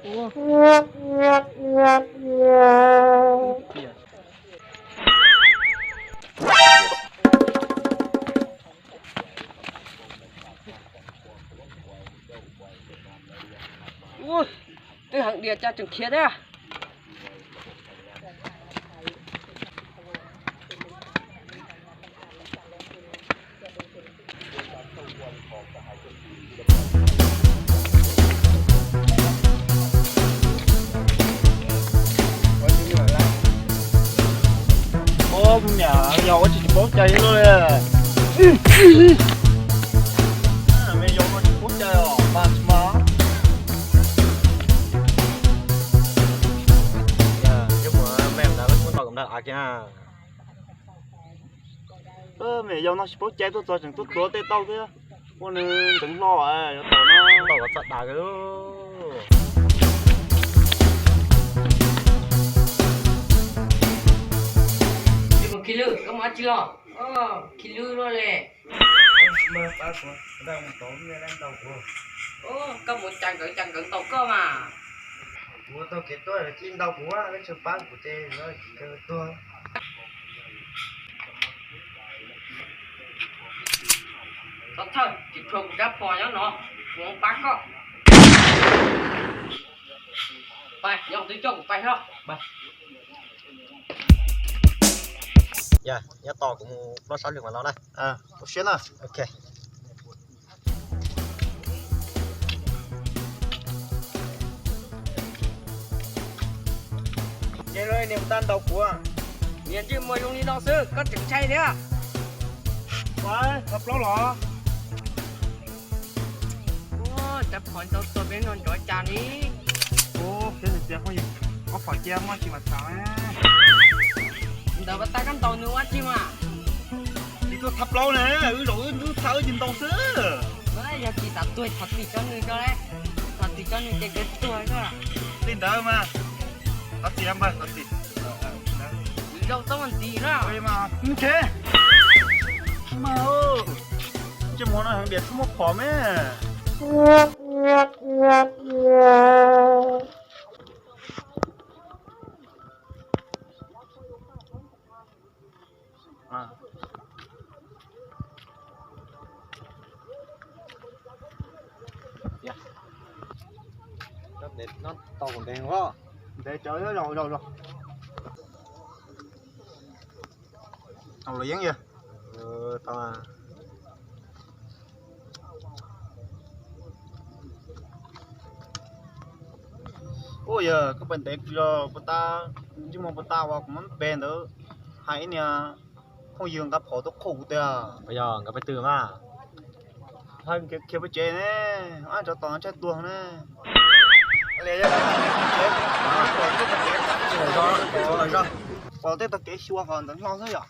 Ub, twb heev dias cas tseem khiav thiab. Ub, niam yog ua tsis tsis paub cai li. Me yog ua tsis paub cai os, mas tsis mas. Yog mus me ntawd muab ntaus kom nrag av kiag na. Me yog no tsis paub cai tuaj txog tseem tuaj tuav tej tauj thiab. Ua nws ntxeev hlo yuav tau no. Tau kom txog dag. Khi lwj, koj mus dab tsi los? Khi lwj luaj li. Koj mus cas nkawd cas nkawd ntaus koj mas. Kuv tau kev tuaj lawv cia li ntaus kuv, lawv tsis pab kuv ces lawv tuag. Txhob thawj, tsis tshuav kuv rab phom nyob no, kuv pab koj. Pais, yog twb coj kuv pais no. Yog, nyob tos kuv mus plob sab lwg mas los na. Ua siab na. Ok. Ces niag mus tab ntaus kuv. Niag ntsej muag zoo li no xwb koj tseem ntshai thiab. Ua, thab plaub los. Ua, rab phom ntau tuag peb no nrov cas li. Ua, peb tias phooj ywg, ob phom cia muaj tsis mas txhav. Ntawd pas tas koj ntaus nws ua tsi mas. Tsis tuaj thab plaub ne, wb zaum wb ntub txhab wb tsis ntaus xwb. Yog tsis tas tuag thov txim cov nws tso, thov txim cov nws ces kawg tuag. Li ntawd mas, thov txim npawg, thov txim. Zaum txob mas ntxiv na. Mas, ntsej muag no heev diam tsis muaj phom me. Ntev no tau kuv ntev os. Ntev cov zaum zaum zaum. Tau los yeeb yog. Ua yog koj pais ntev los puas tas, ntsej muag puas tas uas kuv muab npe ntawd hais ib niag phooj ywg nqa phom tuaj qhuas kuv tiag. Yog nkawd pais twg mas? Khiav pem tsev ne, ab tsov tom ntshai tuag ne. Pom tej tog kev xyuas qhov ntawd hlo xwb yom.